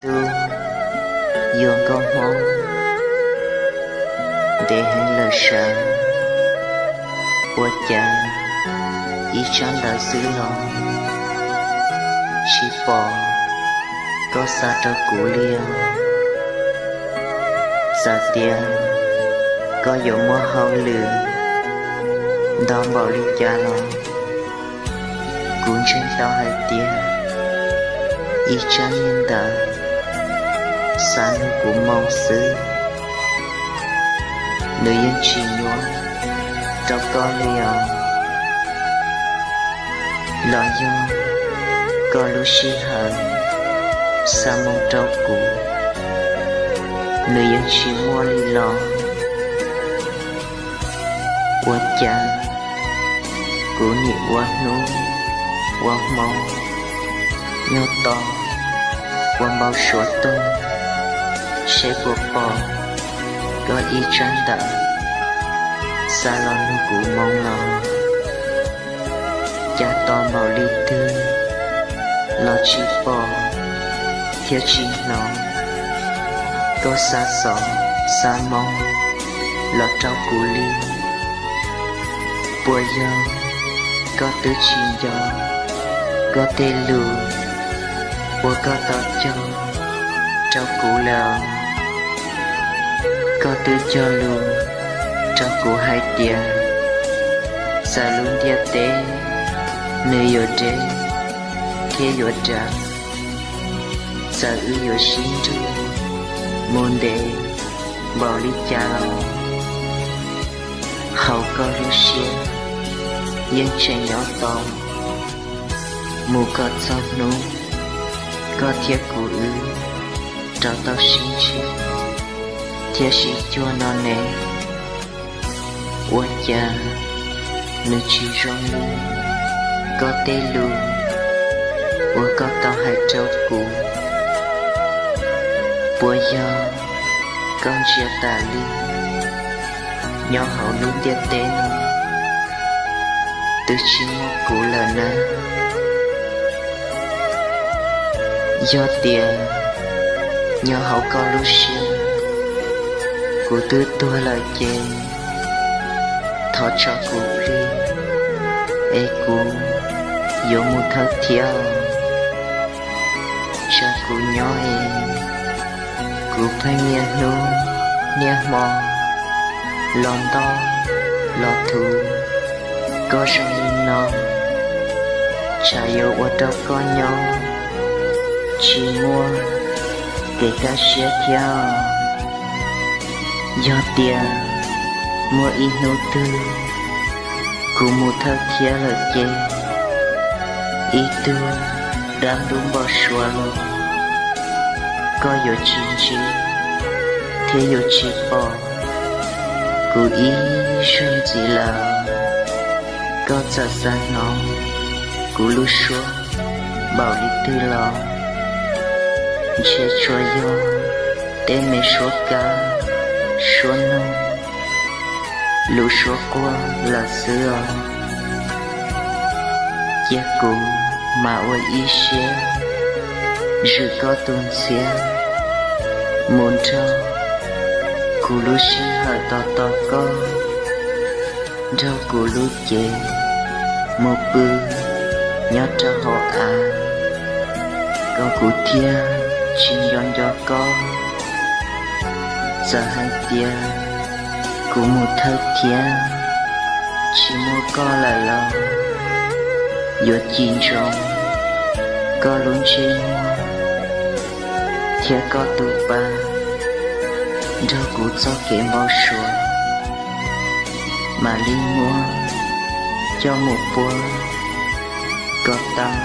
Tub, yuav nkauj hmoob ntev heev lawm sav, ua cas ib tsab ntawv xwb los tsis pom koj xa rau kuv li os. Txawm tias koj yuav muaj hauj lwm ntau npaum li cas los kuv ntseeg tau hais tias ib tsab niag ntawv xa nug kuv moo xwb, nws yeej tsis nyuaj rau koj li os. Los yog koj lub sij hawm xa moo rau kuv, nws yeej tsis muaj li los. Ua cas kuv nim ua hnub ua hmo nyob tos ua npau suav toog seb puas pom koj ib tsab ntawv xa los nug kuv moo los, cas tos npaum li twg los tsis pom thiab tsis hnov koj xa xov xa moo los rau kuv li. Puas yog koj twb tsis nco koj tej lus uas koj tau cog rau kuv lawm? Koj twb cog lus rau kuv hais tias txawm lub ntiaj teb nws yuav deb thiab yuav dav, txawm wb yuav sib nrug mus ntev npaum li cas los hauv koj lub siab yeej tseem nyob tos mus kom txog hnub koj thiab kuv wb rov tau sib ntsib thiab sib cuag no ne. Ua cas nws tsis zoo li koj tej lus uas koj tau hais rau kuv? Puas yog koj ntsia tas li, nyob hauv lub ntiaj teb no twb tsis muaj kuv lawm na? Yog tias nyob hauv koj lub siab kuv twb tuag lawm ces thov tso kuv plig es kuv yuav mus thawj thiab. Tsam kuv nyob es kuv pheej niaj hnub niaj hmo los ntoj los thuv koj zoo li no, tsam yuav ua rau koj nyob tsis muaj kev kaj siab thiab. Yog tias muaj ib hnub twg kuv mus thawj thiab lawm ces ib tug dab ntub npau suav los koj yuav tsis ntsib thiab yuav tsis pom kuv ib zaug ntxiv lawm. Koj txawm xav hnov kuv lub suab npaum li twg los ntshe tsuas yog tej me suab kab, suab noog, lus suab quaj lawm xwb os. Cia kuv mam ua ib siab zwm koj tus ntxhiab mus nrog kuv lub sij hawm tos tos koj, nrog kuv lub cev mus pw nyob rau hauv av, kom kuv thiaj tsis nco nco koj. Txawm hais tias kuv mus thawj thiab tsis muaj koj lawm los yuav cim ntsoov koj lub ntsej muag thiab koj tus pa nrog kuv txoj kev npau suav mam li muab coj mus puag kom tau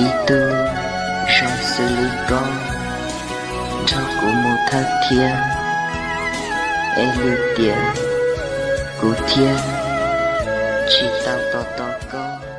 ib tug zoo xws li koj nrog kuv mus thawj thiab, es lwm tiam kuv thiaj tsis tau tos tos koj.